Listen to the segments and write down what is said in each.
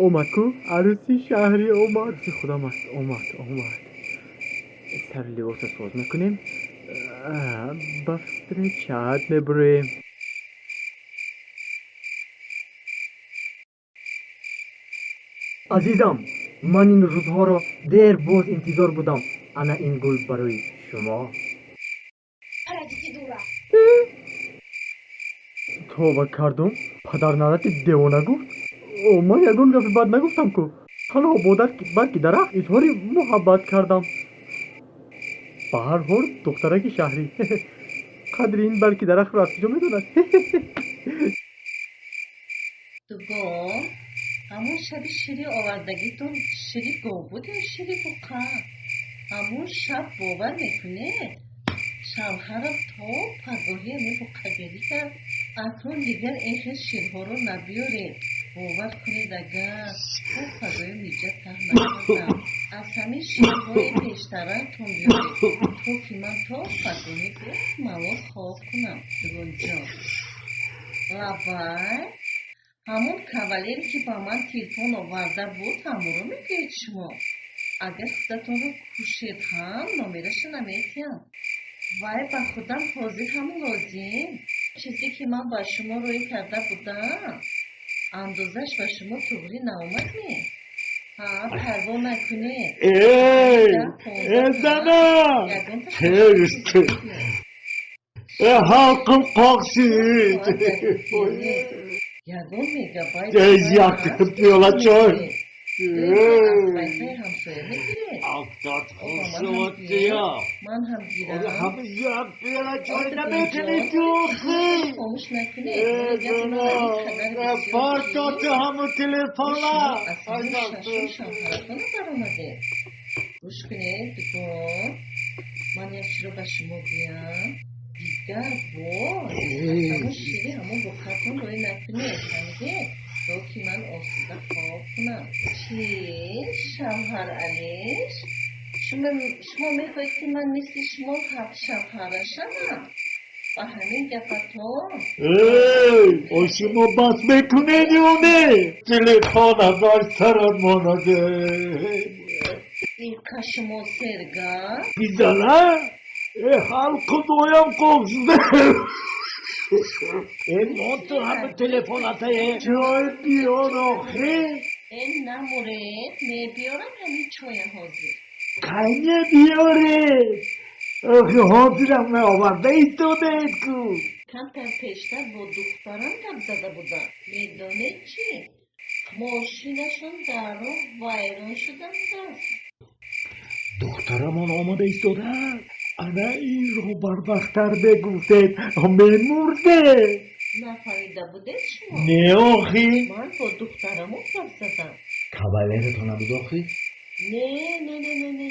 Омад ку арӯси шаҳрӣ омад. Худам аст, омад, омад. Сари либоса соз мекунем, ба встречать мебурем. Азизам, ман ин рӯзҳоро дер боз интизор будам. Ана ин гул барои шумо. Паразити дура. Тоба кардум, падарналати девона гуфт. О, ман ягон гапи бад нагуфтам ку. Танҳо бо барги дарахт изҳори муҳаббат кардам. Ба ҳар ҳол, духтараки шаҳрӣ қадри ин барги дарахтро аз куҷо медонад? Дугон, ҳамон шаби шири овардагитон шири гов буд ё шири буқа? Ҳамон шаб, бовар мекунед, шавҳарам то пагоҳӣ ҳамин буқагирӣ кард. Акнун дигар ин хел ширҳоро набиёред. Бовар кунед, агар то пагоҳӣ миҷа таҳ накардам. Аз ҳамин ширҳои пештаратон биёред, то ки ман то пагоҳӣ малол хоб кунам. Дугонҷон, лаббай, ҳамон кавалере, ки ба ман телефон оварда буд, ҳамонро мегӯед шумо? Агар худатонро кушед ҳам, номераша наметиҳам. Вай, ба худам ҳозир ҳам лозим. Чизе, ки ман ба шумо рӯй карда будам, андозаш ба шумо туғрӣ наомадме? Ҳа, парво накунед. Эй, э зана! Tez! E halqım qoqsit! Ягон мегабайт Ey yakıp yola choy! Вайфай ҳамсоя мегиред. Aftat xususiya. Ман ҳам гирам. Ҳама як piyola choy nametuni tuxi. Хомӯш накунед. E zana! Partotu hamu telefona. Аз ҳамон шашум шавҳаратона баромадед. Гӯш кунед, дугон, ман як чиро ба шумо гӯям. Дигар бор аз ҳамон шири ҳамон буқатон рӯй накунед, фаҳмидед? То ки ман осуда хоб кунам. Чӣ, шавҳар Алиш, шумо мехоҳед, ки ман мисли шумо ҳафт шавҳара шавам? Ба ҳамин гапатон. Ey, o şumo bas mekune ne? Telefon azar sarat monade. Инқа шумо сергап. Güzel ha? E halkı doyan koksun. E montu hamı telefon atayı. Çoy biyor oxi. Э, намуред, мебиёрам ҳамин чоя ҳозир. Kayne biyor. Oxi hozir me ovarda istodet ku. Камтар пештар бо духтарам гап зада будам. Медонед чӣ, мошинашон дар роҳ вайрон шуда будааст. Духтарамон омада истода. Ана инро барвақттар бегуфтед, мемурде. Нафаҳмида будед шумо? Не охи. Ман бо духтарамон гап задам. Кавалератон набуд охи? Не, не, не, не, не.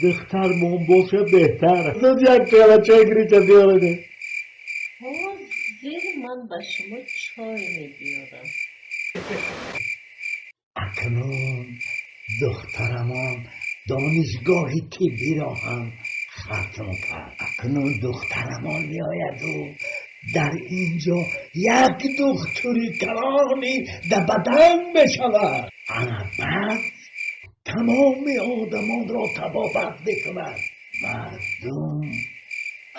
Духтармон боша беҳтар. Зуд як пиёла чой гирича биёреде. Ҳозир ман ба шумо чой мебиёрам. Акнун духтарамон донишгоҳи тиббиро ҳам хатм кард. Акнун духтарамон меояду дар ин ҷо як духтури калони дабаданг мешавад. Ана баъд тамоми одамонро табобат мекунад. Мардум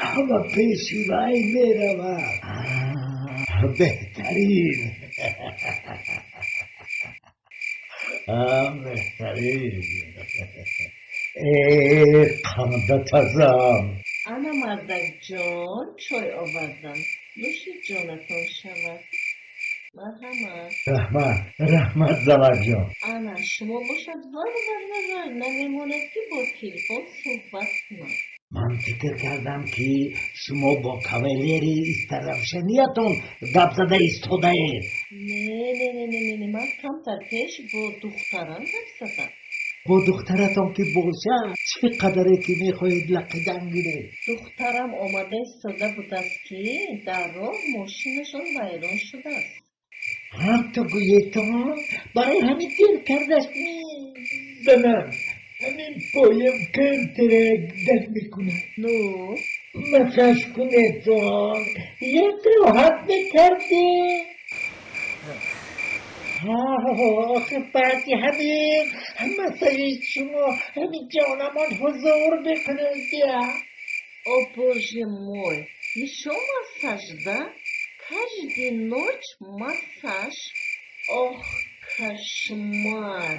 ҳама пеши вай меравад. Беҳтарин, беҳтарин. Э қандатазам. Ана, мардакҷон, чой овардам, нӯши ҷонатон шавад, марҳамат. Раҳмат, раҳмат, залакҷон. Ана шумо бошад, вар вар вар вар намемонад, ки бо телефон суҳбат кунам. Ман фикр кардам, ки шумо бо кавалери истаравшаниятон гап зада истодаед. Не, не, не, не, не, не, ман камтар пеш бо духтарам гап задам. Бо духтаратон ки бошад, чӣ қадаре ки мехоҳед лақидан гиред. Духтарам омада истода будааст, ки дар роҳ мошинашон вайрон шудааст. Ҳамто гӯедтон, барои ҳамин дер кардааст. Занам, ҳамин поям камтарак дард мекунад. Ну. Масаж кунедтон, як роҳат мекардем. Охи баъди ҳамин масъалаи шумо ҳамин ҷонамон ҳузур мекунад. О боже мой, ещё массаж, да? Каждый ночь массаж. Ох, кошмар.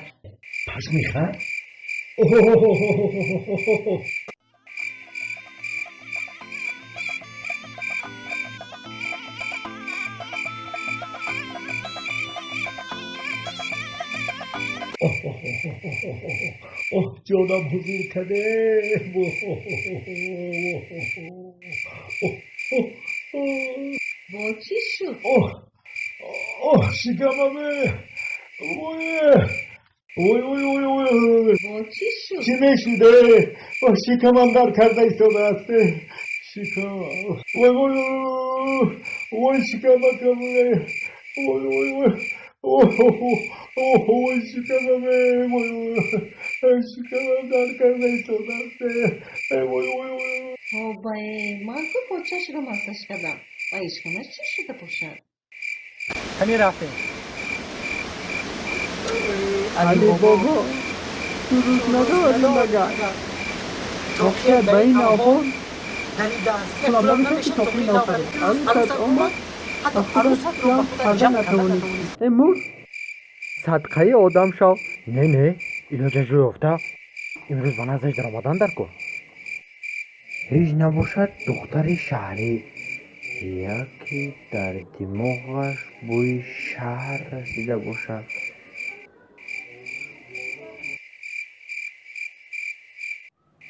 Пашми хар? Оҳ, ҷонам ҳузур каде. Бо чӣ шуд? Оҳ, оҳ, шикамаме. Ой, ой, ой, ой, ой. Бо чӣ шуд? Чӣ мешуде? Оҳ, шикамам дард карда истодааст. Шикам. Ой, ой, ой, шикамакаме. Ой, ой, ой. Ой, шикамаме. Ой, ой, шикамам дард карда истодааст. Ой, ой, ой. Тобае, ман ку почашро массаж кардам. Ва ишкамаш чӣ шуда бошад? Ҳамин рафтем. Али бобо, ту рӯз надорӣ магар? Тоқия ба ин обон пулам намешавад, ки тоқи нав харем. Арӯсат омад, аз худат ҷамъ карда натавонист. Э мурд, садқаи одам шав. Не, не, илоҷаш рӯй ёфта. Имрӯз ба наздаш даромадан дар кор. Ҳеҷ набошад, духтари шаҳрӣ. Яке дар димоғаш бӯи шаҳр расида бошад.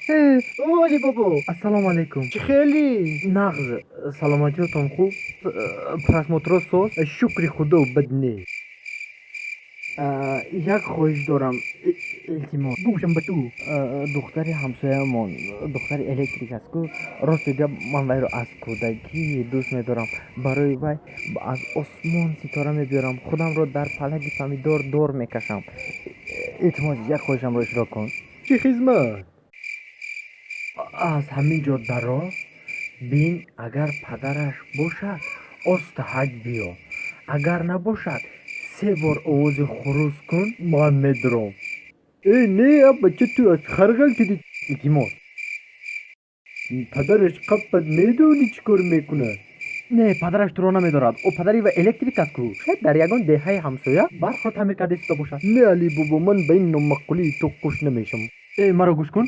О, Али бобо, ассалому алайкум. Чӣ хелӣ? Нағз, саломатиётон хуб? Просмотро соз? Шукри худо, бад не. Як хоҳиш дорам, илтимос. Гӯшам ба ту. Духтари ҳамсояамон, духтари электрик аст ку. Рости гап, ман вайро аз кӯдакӣ дӯст медорам. Барои вай аз осмон ситора мебиёрам, худамро дар палаги помидор дор мекашам. Илтимос, як хоҳишамро иҷро кун. Чӣ хизмат? Аз ҳамин ҷо даро бин, агар падараш бошад, остаҳак биё. Агар набошад, се бор овози хурӯс кун, ман медурам. Э, не, бача, ту аз хар ғалтидӣ. Илтимос. Падараш қаппат, медонӣ чӣ кор мекунад? Не, падараш туро намедорад. Ӯ падари ва электрик аст ку. Шояд дар ягон деҳаи ҳамсоя барқро таъмир карда истода бошад. Не, Али бобо, ман ба ин номаъқулии ту қуш намешавам. Э, маро гӯш кун.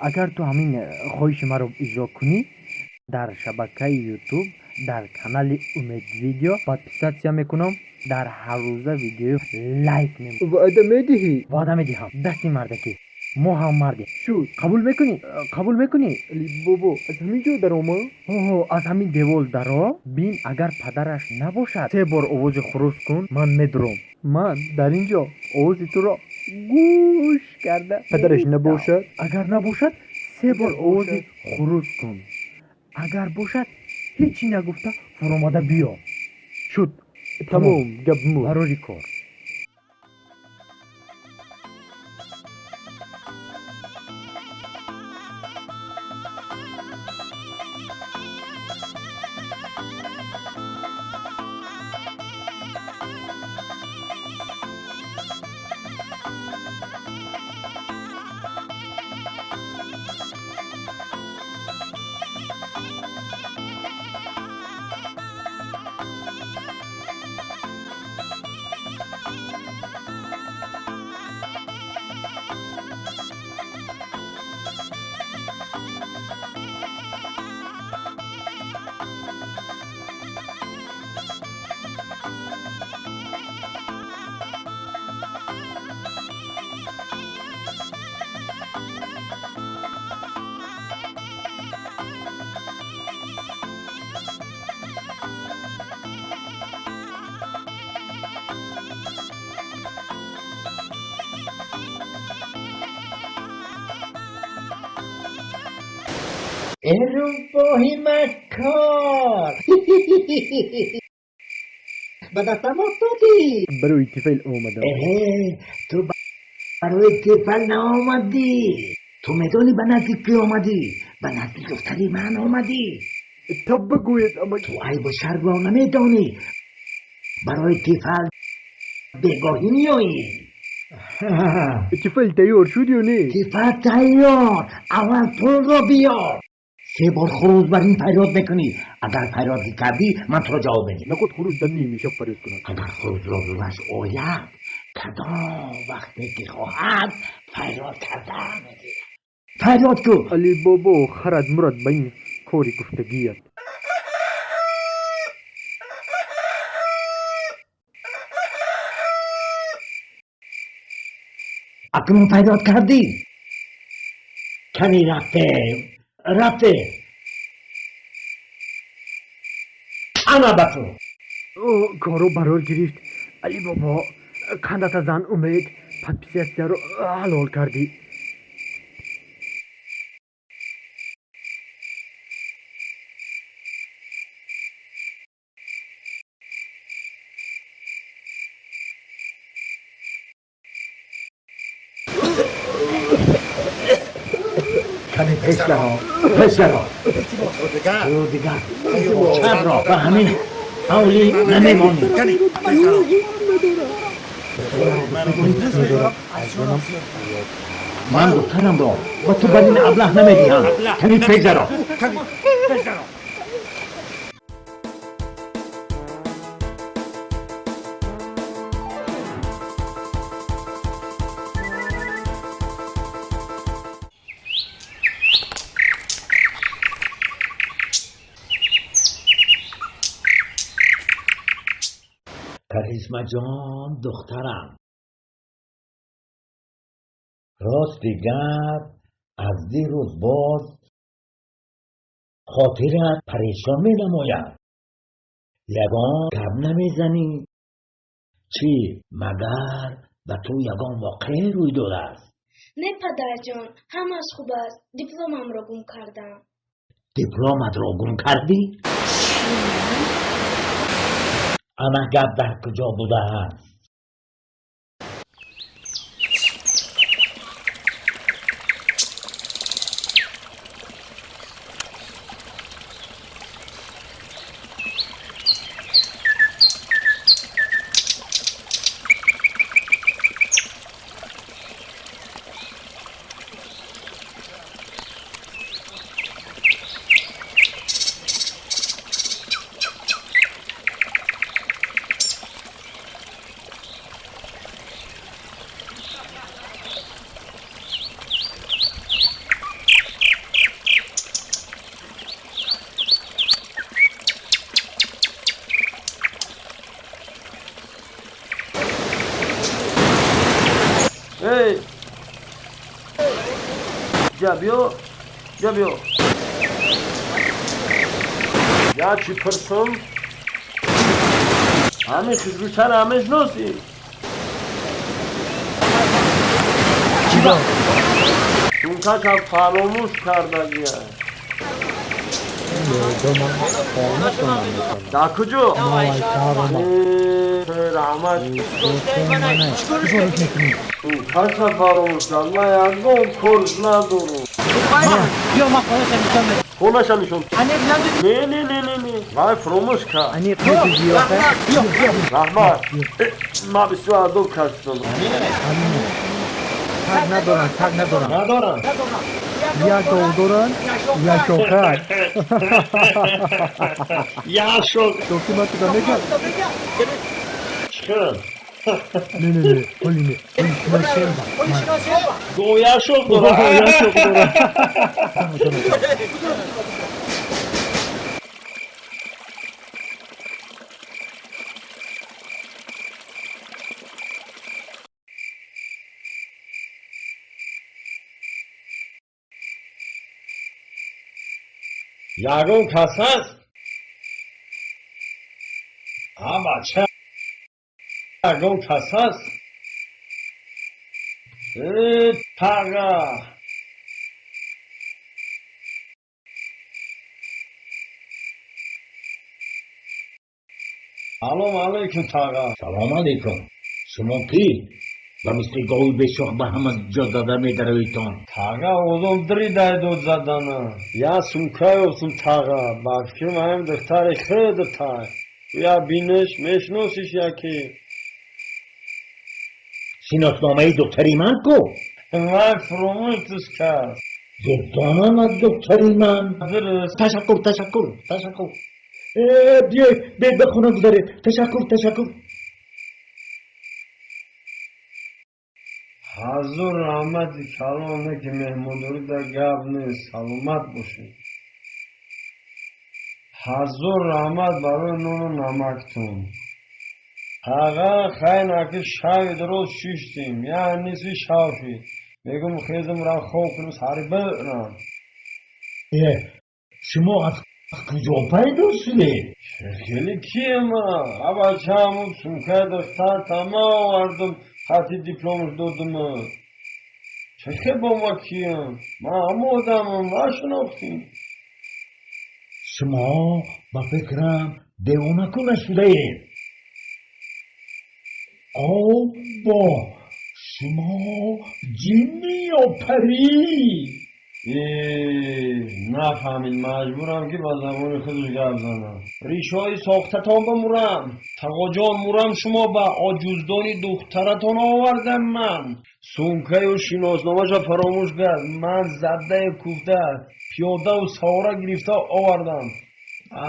Агар ту ҳамин хоҳиши маро иҷро кунӣ, дар шабакаи Ютуб, дар канали Умед Видео подписаться мекунам, дар ҳаррӯза видеои лайк мем. Ваъда медиҳӣ? Ваъда медиҳам. Дасти мардакӣ. Мо ҳам мардем. Шуд. Қабул мекунӣ? Қабул мекунӣ? Али бобо, аз ҳамин ҷо дарома? Ҳо, аз ҳамин девол даро, бин, агар падараш набошад, се бор овози хурӯс кун, ман медурам. Ман дар ин ҷо овози туро гӯш карда. Падараш набошад? Агар набошад, се бор овози хурӯс кун. Агар бошад, ҳечи нагуфта фуромада биё. Шуд. Тамом, гап мурд. Барори кор. Рӯбоҳи маккор, ба дастам афтодӣ. Барои тифл омадам. Эҳе, ту барои тифл наомадӣ. Ту медонӣ ба назди кӣ омадӣ? Ба назди духтари ман омадӣ. Тоб бигӯед, ама. Ту айбу шармро намедонӣ. Барои тифл Бегоҳӣ меоӣ. Тифл тайёр шуд ё не? Тифл тайёр. Аввал пулро биёр. Се бор хурӯз бар ин фарёд мекунӣ. Агар фарёд кардӣ, ман туро ҷавоб медиҳам. Наход хурӯз дар ними шаб фарёд кунад? Агар хурӯзро зураш ояд, кадом вақте ки хоҳад фарёд карда мегирад. Фарёд кун. Алибобо харад мурад ба ин кори гуфтагият. Акнун фарёд кардӣ. Кани рафтем, рафтем. Ана ба ту. Кору барор гирифт. Алибобо, қандата зан умед, подписатсияро ҳалол кардӣ. Ками пеш даро, пеш даро. Ту дигар чабро ба ҳамин ҳавлӣ намемонӣ. Ман духтарамро ба ту бар ин аблаҳ намедиҳам. Ками пеш даро. Каризма ҷон, духтарам, рости гап, аз дирӯз боз хотират парешон менамояд. Ягон гап намезанӣ. Чӣ, магар ба ту ягон воқеа рӯй додааст? Не, падарҷон, ҳамааш хуб аст. Дипломамро гум кардам. Дипломатро гум кардӣ? Ана гап дар куҷо будааст? Эй! Ҷабиё, ҷабиё. Я чӣ пурсум? Ҳамин хизручара мешиносӣ? Сумкакам фаромӯш кардагия. Дар куҷо? Раҳмат. Сумкаша фаромӯш кард. Ман ягон корш надорам. Хонаша нишон. Не, не, не, не, не. Вай фаромӯш кард. Раҳмат. Ман бисёр адоб кардам. Таг надоранд, таг надоранд. Надоранд. Як гов доранд, як шохак. Як шох. Шохи ман туда мегӯям. Чӣ? Не, не, не, ҳоли не. Ҳоли шинос. Гов як шох дорад. Як шох дорад. Ягон кас ҳаст? Ҳа, бача, ягон кас ҳаст? Э, таға! Салом алейкум, таға. Салом алейкум. Шумо кӣ? Ба мисли гови бешох ба ҳама ҷо зада медароитон. Таға, одам дри дайдод задана. Я сумка ёфтум, таға. Ба фикрам ҳамин духтари худтай. Я биниш, мешиносиш яке? Шиносномаи духтари ман ку? Вай фуромӯшдус кард. Зебдонам аз духтари ман. Дуруст. Ташаккур, ташаккур, ташаккур. Биёед, биёед ба хона гузаред. Ташаккур, ташаккур. Ҳазор раҳмати калоне ки меҳмондорӣ дар гап нест, саломат бошед. Ҳазор раҳмат барои нону намактон. Таға хайнаки шави дуруст шиштем, як нисфи шав шид. Мегум хезам ра хоб кунам, сари бирам. Шумо аз куҷо пайдо шудед? Хеле киема? Абачаму сумкаи духтар тама овардум, хати дипломаш додум. Чехе бо ма кием? Ман ҳама одамам, нашинохтем. Шумо ба фикрам девонаку нашудаед. Оббо, шумо ҷинни ё парӣ? Нафаҳмид, маҷбурам ки ба забони худаш гап занам. Ришҳои сохтатон бимурам, тағоҷон мурам, шумо ба оҷуздони духтаратон овардам ман. Сумкаю шиносномаша фаромӯш кард. Ман задаю куфта, пиёдаву савора гирифта овардам.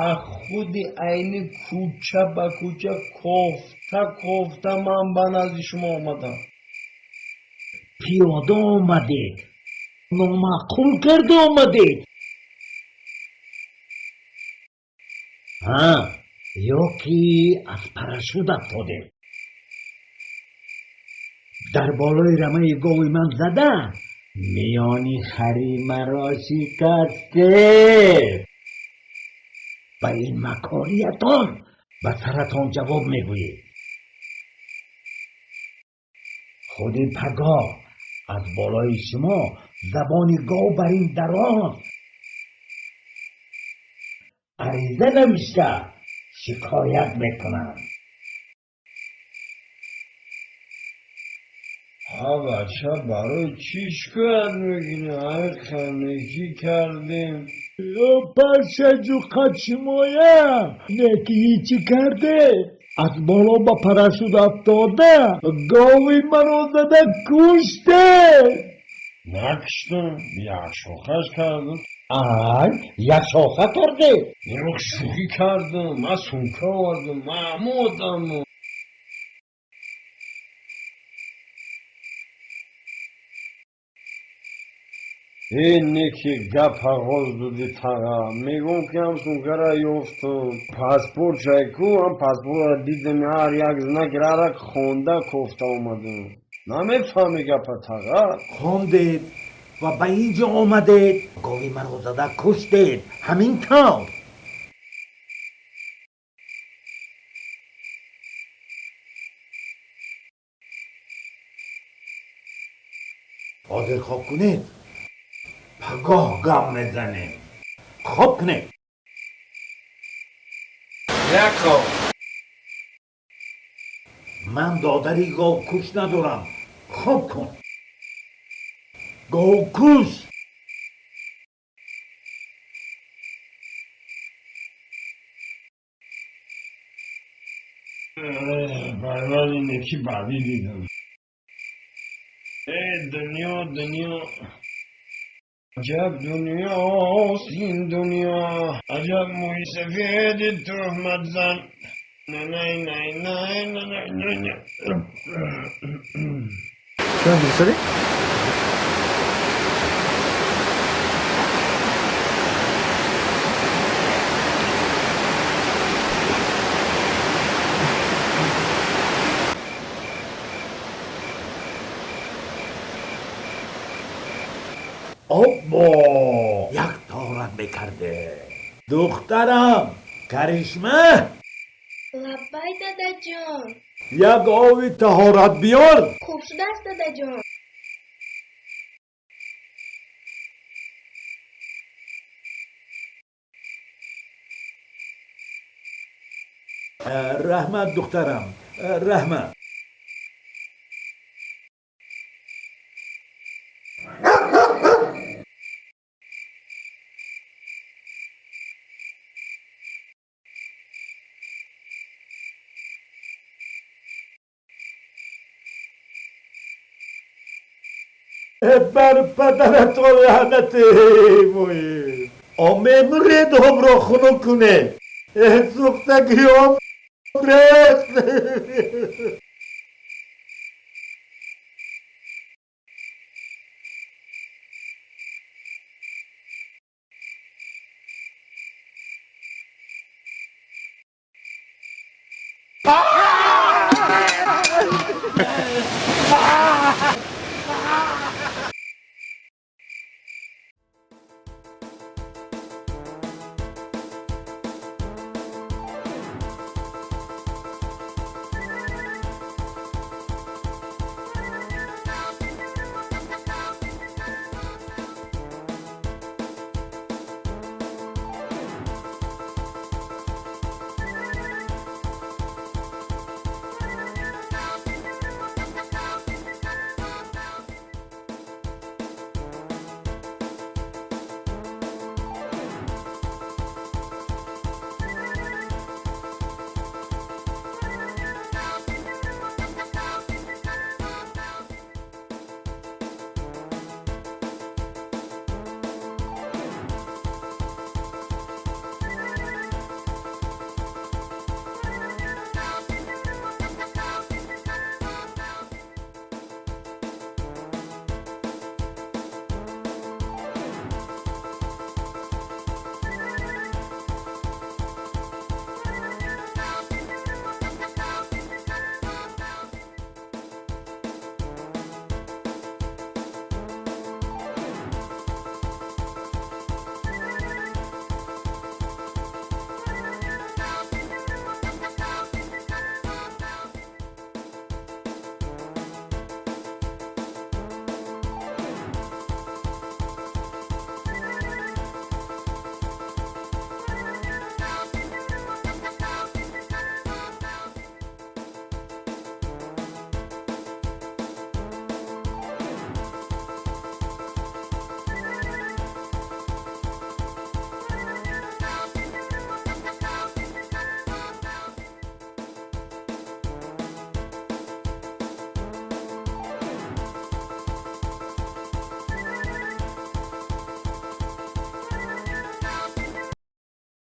Аз худи айни кӯча ба кӯча кофта кофта ман ба назди шумо омадам. Пиёда омадед? Номаъқул карда омадед? Ҳа, ё ки аз парашют афтодед? Дар болои рамаи гови ман зада, миёни хари маро шикастед. Ба ин макориятон ба саратон ҷавоб мегӯед. Худи пагоҳ аз болои шумо забони гов бар ин дароз ариза навишта шикоят мекунам. Ҳа бача, барои чӣ шикоят мекунӣ? Ҳамин ханекӣ кардем. Паршаҷу қадшумоя некии чӣ кардед? Аз боло ба парашют афтода, гови маро зада куштед. Накуштам, як шохаш кардам. Ай, як шоха кардед? Як шӯхӣ кардам, ман сумка овардам, ман ҳама одамам. Э, неки гап оғоз додӣ таға. Мегӯм ки ҳам сумкара ёфтам. Паспорт шайку, ҳам паспортро дидам, ҳар як знак рарак хонда кофта омадам. Намефаҳми гапа таға? Хондед ва ба ин ҷо омадед, гови маро зада куштед. Ҳамин тавр. Ҳозир хоб кунед, пагоҳ гап мезанем. Хоб кунед. Як хоб. Ман додари говкуш надорам. Хоб кун. Говкуш! Пайвази неки баъдӣ дидам. Э, дунё, дунё. Аҷаб дунёст ин дунё. Аҷаб мӯи сафеди туҳматзан. Най, най, най, най, най, най. Чӣ гирифтадӣ? Оббо, як торат мекарде. Духтарам, Каришма. Лаббай, дадаҷон. Як ови таҳорат биёр. Хуб шудааст, дадаҷон. Раҳмат, духтарам, раҳмат. Бар падаратон лаънат, вой! Мемуред, обро хунук кунед. Сӯхтагӣ об рехт.